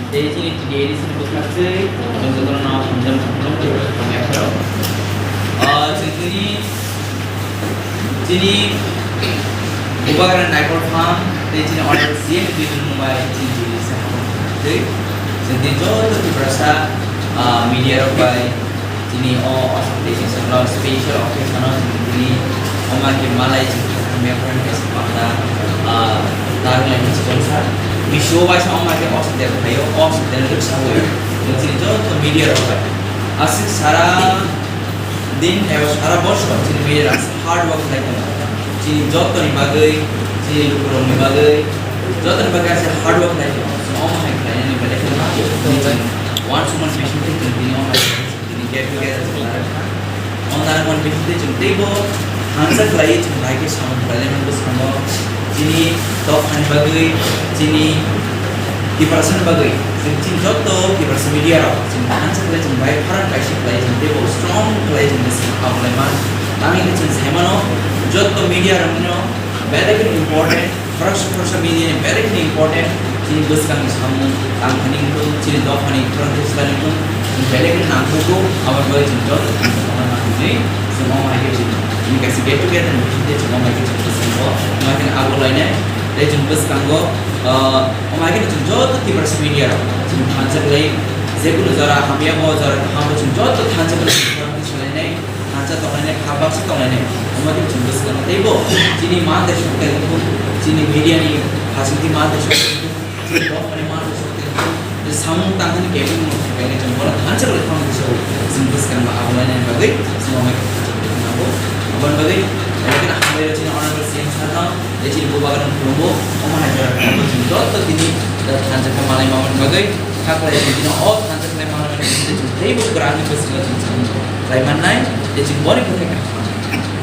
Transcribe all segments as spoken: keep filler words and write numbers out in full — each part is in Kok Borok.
Tei chini T D A D C ni bwkhak twi, chwng jotono hamjak hamjak tei hamya pharo. Ah, chwng tini chini Bubagra Naikol Farm tei chini Honorable C M ni twi mung bai chini T D A D C hamjak twi. Chwng tini joto Tiprasa, ah, media rok bai Chini o Assam Day session o special occasion o chini tini oma khe malai chini khe hamya phan khe se panda, ah, tarwk lai khe se jongsa. Bisio waisa oma khe o hospital phaio, o hospital rwksa oi. Chini joto media rok bai. Aswk sara din eba sara bosor chini media rok hard work khlai tongo. Chini joto ni bagwi, chini lukurok ni bagwi, joto ni bagwi aswk hard work khlai tongo. Chini oma hai khlai nani belai khe ma. Chini uansukmani bising khe chini tini oma hai. Chini get together chwng narwkha. O narwkmani bisingtwi chwng teibo thansa khlaiwi chwng hai khe samung khlainai bwskango. Chini dophani bagwi, chini Tiprasani bagwi, chwng chini joto Tiprasa media rok chwng thansa khlai chwng bai pharan kaisa khlai chwng teibo strong khlai chwng bwskango abo lai man. Tamni hwnwi chwng sai mano joto media rokno belai kheno important. Khoroksa khoroksa media ni belai kheno important, chini bwskangni samung tangthani wngthung, chini dophani khorang khe swlai wngthung, belai kheno nangkukgo, aboni bagwi chwng joto thangwi tongna nang hinwi chwng omo hai khe chwng, chini kaisa get together ni bisingtwi chwng omo hai khe chwng bwskango, omo hai kheno abo lainai, tei chwng bwskango, ah, omo hai kheno chwng joto Tiprasa media rok chwng thansa khlai, jekunu jora hamya bo jora kaham bo chwng joto thansa khlai khorang khe swlainai. Thansa tonglainai, kha baksa tonglainai, omo khe chwng bwskango teibo chini ma tei sokthai wngkuk, chini media ni hasingtwi ma tei sokthai wngkuk, chini dophani ma tei sokthai wngkuk, je samung tangthani kebengno khainai chwng bono thansa bai thangwi se chwng bwskango abo lainani bagwi chwng omo khe thansa bai thangnago. Aboni bagwi omo khe hambai rw chini Honorable C M sir no tei chini Bubagra no khulumgo, omo hai jora khulumgo chwng joto tini thansa khe manai mamani bagwi kha khlai chwng tini o thansa khlai manai mani bagwi chwng teibo kwrwngni bwskango chwng samung khlai mannai, tei chwng boni bwkhai kaham.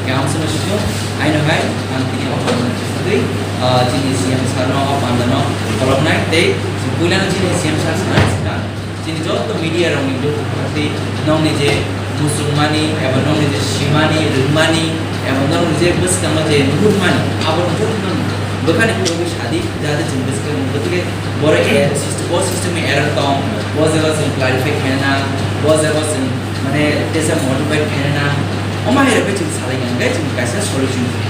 Kaham se no sijak, aino hai, ang tini o panda no sijagwi, ah, chini C M sir no o panda no kholopnai, tei chwng puila no chini C M sir sanai swkang, chini joto media rok ni bwkhak twi nokni je muchungmani, eba nokni je simani, rwngmani, eba nokni je bwskango je nuhurmani, abo no joto no bwkhani khulogwi sadi, jahate chwng bwskango nugo, tei boro, eh, syst-, bo system ni error tong, bo jaga chwng clarify khaina, bo jaga chwng mane tesa modify khaina, omo hai rok khe chwng salai kha, hwnkhe chwng kaisa solution kha.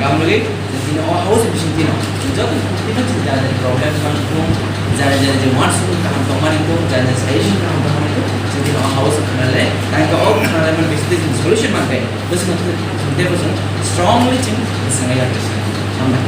Aboni bagwi chwng tini o house bising tino chwng joto tino chwng jani jani problem tongmani thung, jani jani je uansukmung kaham tongmani thung, jani jani suggestion kaham tongmani thung, chwng tini o house khna le, tei o khna le mani bising twi chwng solution man khe, bwswk no chwng tei bwswk strongly chwng bwswk nai ya khe. Hambai.